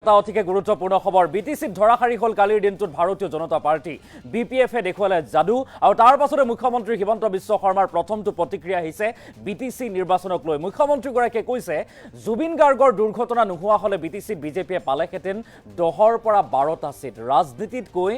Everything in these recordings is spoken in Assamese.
এটা অতিকে গুৰুত্বপূৰ্ণ খবৰ। বিটিচিত ধৰাশায়ী হ'ল কালিৰ দিনটোত ভাৰতীয় জনতা পাৰ্টী। বিপিএফে দেখুৱালে যাদু আৰু তাৰ পাছতে মুখ্যমন্ত্ৰী হিমন্ত বিশ্ব শৰ্মাৰ প্ৰথমটো প্ৰতিক্ৰিয়া আহিছে বিটিচি নিৰ্বাচনক লৈ। মুখ্যমন্ত্ৰীগৰাকীয়ে কৈছে, জুবিন গাৰ্গৰ দুৰ্ঘটনা নোহোৱা হ'লে বিটিচিত বিজেপিয়ে পালেহেঁতেন 10ৰ পৰা 12টা চিট। ৰাজনীতিতকৈ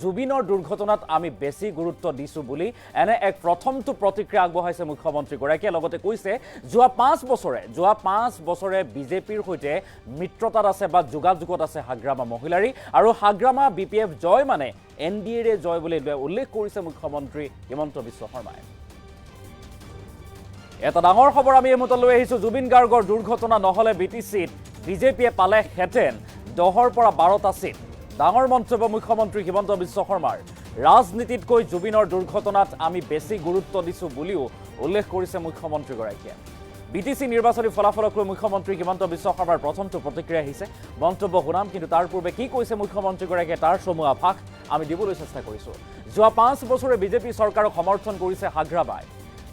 জুবিনৰ দুৰ্ঘটনাত আমি বেছি গুৰুত্ব দিছোঁ বুলি এনে এক প্ৰথমটো প্ৰতিক্ৰিয়া আগবঢ়াইছে মুখ্যমন্ত্ৰীগৰাকীয়ে। লগতে কৈছে, যোৱা 5 বছৰে বিজেপিৰ সৈতে মিত্ৰতাত আছে বা যোগাযোগত আছে হাগ্ৰামা মহিলাৰী আৰু হাগ্ৰামা বিপিএফ জয় মানে এনডিএৰে জয় বুলি উল্লেখ কৰিছে মুখ্যমন্ত্ৰী হিমন্ত বিশ্ব শৰ্মাই। এটা ডাঙৰ খবৰ আমি এই মুহূৰ্তত লৈ আহিছোঁ। জুবিন গাৰ্গৰ দুৰ্ঘটনা নহ'লে বিটিচিত বিজেপিয়ে পালেহেঁতেন 10ৰ পৰা 12টা চিট। ডাঙৰ মন্তব্য মুখ্যমন্ত্ৰী হিমন্ত বিশ্ব শৰ্মাৰ। ৰাজনীতিতকৈ জুবিনৰ দুৰ্ঘটনাত আমি বেছি গুৰুত্ব দিছোঁ বুলিও উল্লেখ কৰিছে মুখ্যমন্ত্ৰীগৰাকীয়ে। বিটিচি নিৰ্বাচনী ফলাফলক লৈ মুখ্যমন্ত্ৰী হিমন্ত বিশ্ব শৰ্মাৰ প্ৰথমটো প্ৰতিক্ৰিয়া আহিছে। মন্তব্য শুনাম, কিন্তু তাৰ পূৰ্বে কি কৈছে মুখ্যমন্ত্ৰীগৰাকীয়ে তাৰ চমু আভাস আমি দিবলৈ চেষ্টা কৰিছোঁ। যোৱা 5 বছৰে বিজেপি চৰকাৰক সমৰ্থন কৰিছে হাগ্ৰামাই।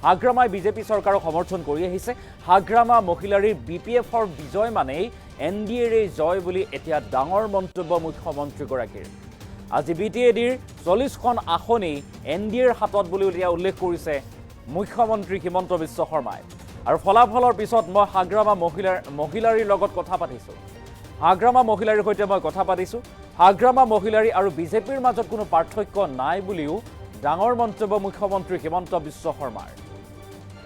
হাগ্ৰামাই বিজেপি চৰকাৰক সমৰ্থন কৰি আহিছে। হাগ্ৰামা মহিলাৰীৰ বিপিএফৰ বিজয় মানেই এনডিএৰে জয় বুলি এতিয়া ডাঙৰ মন্তব্য মুখ্যমন্ত্ৰীগৰাকীৰ। আজি বিটিএডিৰ 40খন আসনেই এনডিএৰ হাতত বুলি এতিয়া উল্লেখ কৰিছে মুখ্যমন্ত্ৰী হিমন্ত বিশ্ব শৰ্মাই। আৰু ফলাফলৰ পিছত মই হাগ্ৰামা মহিলাৰীৰ লগত কথা পাতিছোঁ। হাগ্ৰামা মহিলাৰীৰ সৈতে মই কথা পাতিছোঁ। হাগ্ৰামা মহিলাৰী আৰু বিজেপিৰ মাজত কোনো পাৰ্থক্য নাই বুলিও ডাঙৰ মন্তব্য মুখ্যমন্ত্ৰী হিমন্ত বিশ্ব শৰ্মাৰ।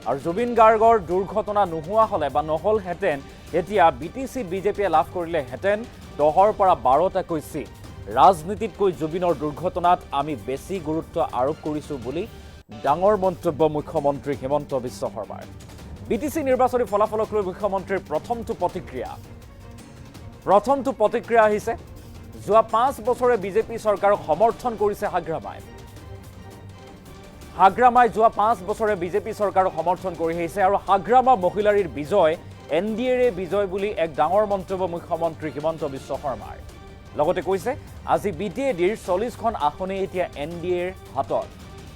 আৰু জুবিন গাৰ্গৰ দুৰ্ঘটনা নোহোৱা হ'লে বা নহ'লহেঁতেন, তেতিয়া বিটিচিত বিজেপিয়ে লাভ কৰিলেহেঁতেন 10ৰ পৰা 12টাকৈ চিট। ৰাজনীতিতকৈ জুবিনৰ দুৰ্ঘটনাত আমি বেছি গুৰুত্ব আৰোপ কৰিছোঁ বুলি ডাঙৰ মন্তব্য মুখ্যমন্ত্ৰী হিমন্ত বিশ্ব শৰ্মাৰ। বিটিচি নিৰ্বাচনী ফলাফলক লৈ মুখ্যমন্ত্ৰীৰ প্ৰথমটো প্ৰতিক্ৰিয়া আহিছে। যোৱা 5 বছৰে বিজেপি চৰকাৰক সমৰ্থন কৰিছে হাগ্ৰামাই। হাগ্ৰামাই যোৱা 5 বছৰে বিজেপি চৰকাৰক সমৰ্থন কৰি আহিছে আৰু হাগ্ৰামা মহিলাৰীৰ বিজয় এনডিএৰে বিজয় বুলি এক ডাঙৰ মন্তব্য মুখ্যমন্ত্ৰী হিমন্ত বিশ্ব শৰ্মাৰ। লগতে কৈছে, আজি বিটিএডিৰ 40খন আসনেই এতিয়া এনডিএৰ হাতত,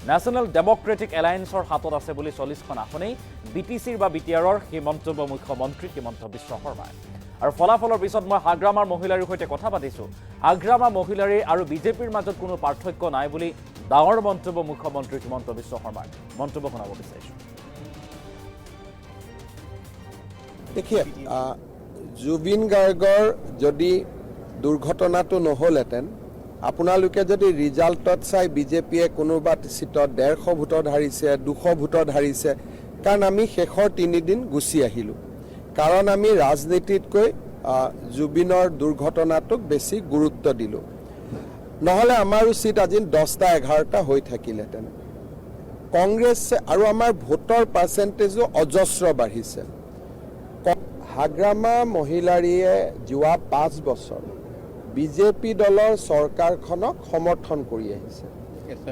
নেশ্যনেল ডেমক্ৰেটিক এলায়েন্সৰ হাতত আছে বুলি 40খন আসনেই বিটিচিৰ বা বিটিআৰৰ, সেই মন্তব্য মুখ্যমন্ত্ৰী হিমন্ত বিশ্ব শৰ্মাই। আৰু ফলাফলৰ পিছত মই হাগ্ৰামাৰ মহিলাৰীৰ সৈতে কথা পাতিছোঁ। হাগ্ৰামা মহিলাৰী আৰু বিজেপিৰ মাজত কোনো পাৰ্থক্য নাই বুলি ডাঙৰ মন্তব্য মুখ্যমন্ত্ৰী হিমন্ত বিশ্ব শৰ্মাৰ। মন্তব্য শুনাব বিচাৰিছোঁ। देखिए, জুবিন গাৰ্গৰ যদি দুৰ্ঘটনাটো নহ'লহেঁতেন, আপোনালোকে যদি ৰিজাল্টত চাই বিজেপিয়ে কোনোবা চিটত 150 ভোটত হাৰিছে, 200 ভোটত হাৰিছে, কাৰণ আমি শেষৰ 3 দিন গুচি আহিলোঁ, কাৰণ আমি ৰাজনীতিতকৈ জুবিনৰ দুৰ্ঘটনাটোক বেছি গুৰুত্ব দিলোঁ। নহ'লে আমাৰো চিট আজি 10টা 11টা হৈ থাকিলহেঁতেন। কংগ্ৰেছ আৰু আমাৰ ভোটৰ পাৰ্চেণ্টেজো অজস্ৰ বাঢ়িছে। হাগ্ৰামা মহিলাৰীয়ে যোৱা 5 বছৰ বিজেপি দলৰ চৰকাৰখনক সমৰ্থন কৰি আহিছে।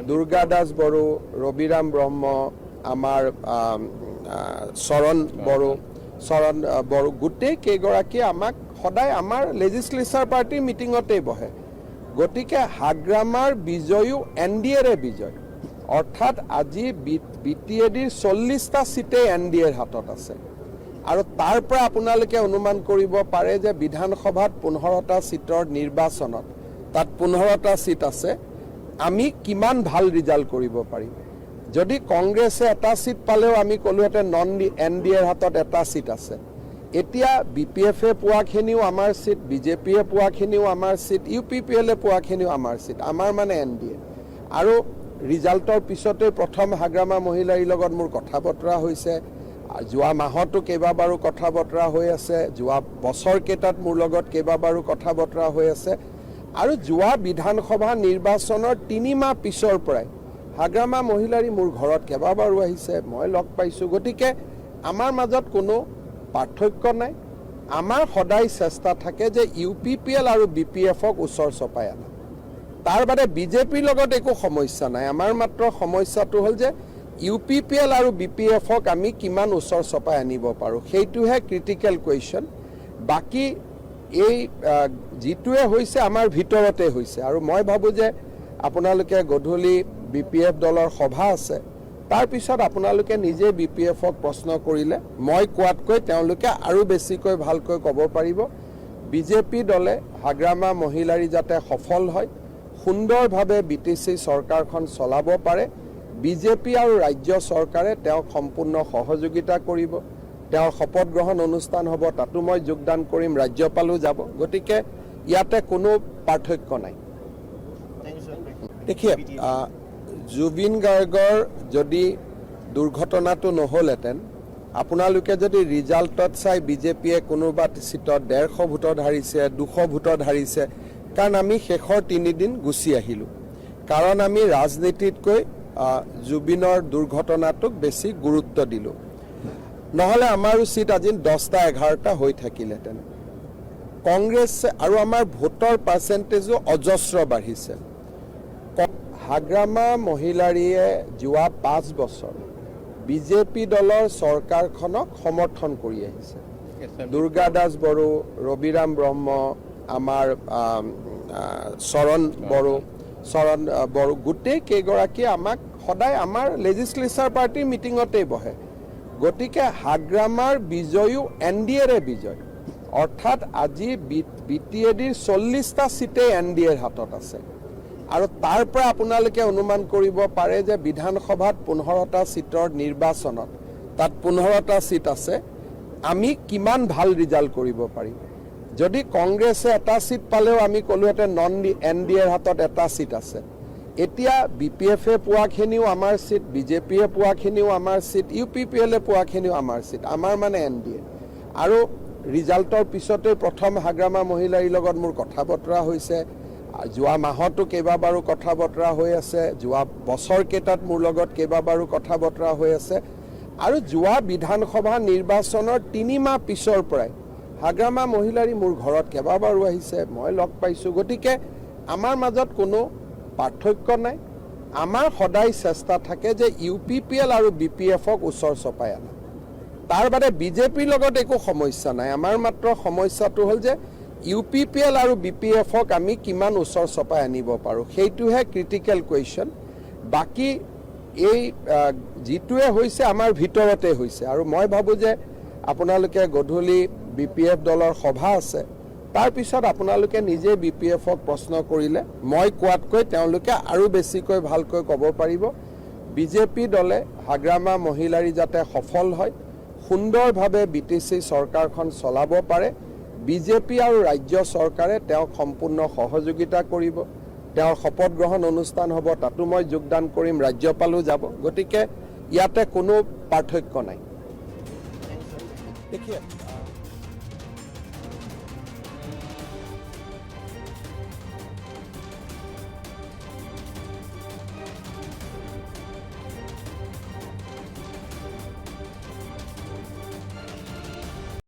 দুৰ্গা দাস বড়ো, ৰবিৰাম ব্ৰহ্ম, আমাৰ আম, আ, চৰণ বড়ো, চৰণ বড়ো, গোটেই কেইগৰাকীয়ে আমাক সদায় আমাৰ লেজিছলেচাৰ পাৰ্টীৰ মিটিঙতেই বহে। গতিকে হাগ্ৰামাৰ বিজয়ো এনডিএৰে বিজয়। অৰ্থাৎ আজি বিটিএডিৰ 40টা চিটেই এনডিএৰ হাতত আছে আৰু তাৰ পৰা আপোনালোকে অনুমান কৰিব পাৰে যে বিধানসভাত 15টা চিটৰ নিৰ্বাচনত, তাত 15টা চিট আছে, আমি কিমান ভাল ৰিজাল্ট কৰিব পাৰিম। যদি কংগ্ৰেছে এটা চিট পালেও আমি ক'লোহেঁতেন নন এনডিএৰ হাতত এটা চিট আছে। এতিয়া বিপিএফে পোৱাখিনিও আমাৰ চিট, বিজেপিয়ে পোৱাখিনিও আমাৰ চিট, ইউপিপিএলে পোৱাখিনিও আমাৰ চিট, আমাৰ মানে এনডিএ। আৰু ৰিজাল্টৰ পিছতে প্ৰথম হাগ্ৰামা মহিলাৰীৰ লগত মোৰ কথা বতৰা হৈছে। যোৱা মাহতো কেইবাবাৰো কথা বতৰা হৈ আছে, যোৱা বছৰকেইটাত মোৰ লগত কেইবাবাৰো কথা বতৰা হৈ আছে আৰু যোৱা বিধানসভা নিৰ্বাচনৰ 3 মাহ পিছৰ পৰাই হাগ্ৰামা মহিলাৰী মোৰ ঘৰত কেইবাবাৰো আহিছে, মই লগ পাইছোঁ। গতিকে আমাৰ মাজত কোনো পাৰ্থক্য নাই। আমাৰ সদায় চেষ্টা থাকে যে ইউপিপিএল আৰু বিপিএফক ওচৰ চপাই অনা। তাৰ বাদে বিজেপিৰ লগত একো সমস্যা নাই। আমাৰ মাত্ৰ সমস্যাটো হ'ল যে ইউপিপিএল আৰু বিপিএফক আমি কিমান ওচৰ চপাই আনিব পাৰোঁ, সেইটোহে ক্ৰিটিকেল কুৱেশ্যন। বাকী এই যিটোৱে হৈছে আমাৰ ভিতৰতে হৈছে। আৰু মই ভাবোঁ যে আপোনালোকে গধূলি বিপিএফ দলৰ সভা আছে, তাৰপিছত আপোনালোকে নিজে বিপিএফক প্ৰশ্ন কৰিলে মই কোৱাতকৈ তেওঁলোকে আৰু বেছিকৈ ভালকৈ ক'ব পাৰিব। বিজেপি দলে হাগ্ৰামা মহিলাৰী যাতে সফল হয়, সুন্দৰভাৱে বিটিচি চৰকাৰখন চলাব পাৰে, বিজেপি আৰু ৰাজ্য চৰকাৰে তেওঁক সম্পূৰ্ণ সহযোগিতা কৰিব। তেওঁৰ শপত গ্ৰহণ অনুষ্ঠান হ'ব, তাতো মই যোগদান কৰিম, ৰাজ্যপালো যাব। গতিকে ইয়াতে কোনো পাৰ্থক্য নাই। देखिए, জুবিন গাৰ্গৰ যদি দুৰ্ঘটনাটো নহ'লহেঁতেন, আপোনালোকে যদি ৰিজাল্টত চাই বিজেপিয়ে কোনোবা চিটত 150 ভোটত হাৰিছে, 200 ভোটত হাৰিছে, কাৰণ আমি শেষৰ 3 দিন গুচি আহিলোঁ, কাৰণ আমি ৰাজনীতিতকৈ জুবিনৰ দুৰ্ঘটনাটোক বেছি গুৰুত্ব দিলোঁ। নহ'লে আমাৰো চিট আজি 10টা 11টা হৈ থাকিলহেঁতেন। কংগ্ৰেছ আৰু আমাৰ ভোটৰ পাৰ্চেণ্টেজো অজস্ৰ বাঢ়িছে। হাগ্ৰামা মহিলাৰীয়ে যোৱা 5 বছৰ বিজেপি দলৰ চৰকাৰখনক সমৰ্থন কৰি আহিছে। দুৰ্গা দাস বড়ো, ৰবিৰাম ব্ৰহ্ম, আমাৰ আম, আ, চৰণ বড়ো, চৰণ বড়ো, গোটেই কেইগৰাকীয়ে আমাক সদায় আমাৰ লেজিছলেচাৰ পাৰ্টীৰ মিটিঙতেই বহে। গতিকে হাগ্ৰামাৰ বিজয়ো এন ডি এৰে বিজয়। অৰ্থাৎ আজি বিটিএডিৰ 40টা চিটেই এন ডি এৰ হাতত আছে আৰু তাৰ পৰা আপোনালোকে অনুমান কৰিব পাৰে যে বিধানসভাত 15টা চিটৰ নিৰ্বাচনত, তাত 15টা চিট আছে, আমি কিমান ভাল ৰিজাল্ট কৰিব পাৰিম। যদি কংগ্ৰেছে এটা চিট পালেও আমি ক'লোহেঁতেন নন এন ডি এৰ হাতত এটা চিট আছে। এতিয়া বি পি এফে পোৱাখিনিও আমাৰ চিট, বিজেপিয়ে পোৱাখিনিও আমাৰ চিট, ইউ পি পি এলে পোৱাখিনিও আমাৰ চিট, আমাৰ মানে এন ডি এ। আৰু ৰিজাল্টৰ পিছতে প্ৰথম হাগ্ৰামা মহিলাৰীৰ লগত মোৰ কথা বতৰা হৈছে। যোৱা মাহতো কেইবাবাৰো কথা বতৰা হৈ আছে, যোৱা বছৰকেইটাত মোৰ লগত কেইবাবাৰো কথা বতৰা হৈ আছে আৰু যোৱা বিধানসভা নিৰ্বাচনৰ 3 মাহ পিছৰ পৰাই হাগ্ৰামা মহিলাৰী মোৰ ঘৰত কেইবাবাৰো আহিছে, মই লগ পাইছোঁ। গতিকে আমাৰ মাজত কোনো পাৰ্থক্য নাই। আমাৰ সদায় চেষ্টা থাকে যে ইউ পি পি এল আৰু বি পি এফক ওচৰ চপাই অনা। তাৰ বাদে বিজেপিৰ লগত একো সমস্যা নাই। আমাৰ মাত্ৰ সমস্যাটো হ'ল যে ইউ পি পি এল আৰু বি পি এফক আমি কিমান ওচৰ চপাই আনিব পাৰোঁ, সেইটোহে ক্ৰিটিকেল কুৱেশ্যন। বাকী এই যিটোৱে হৈছে আমাৰ ভিতৰতে হৈছে। আৰু মই ভাবোঁ যে আপোনালোকে গধূলি বি পি এফ দলৰ সভা আছে, তাৰপিছত আপোনালোকে নিজে বি পি এফক প্ৰশ্ন কৰিলে মই কোৱাতকৈ তেওঁলোকে আৰু বেছিকৈ ভালকৈ ক'ব পাৰিব। বিজেপি দলে হাগ্ৰামা মহিলাৰী যাতে সফল হয়, সুন্দৰভাৱে বিটিচি চৰকাৰখন চলাব পাৰে, বিজেপি আৰু ৰাজ্য চৰকাৰে তেওঁক সম্পূৰ্ণ সহযোগিতা কৰিব। তেওঁৰ শপত গ্ৰহণ অনুষ্ঠান হ'ব, তাতো মই যোগদান কৰিম, ৰাজ্যপালো যাব। গতিকে ইয়াতে কোনো পাৰ্থক্য নাই। देखिए,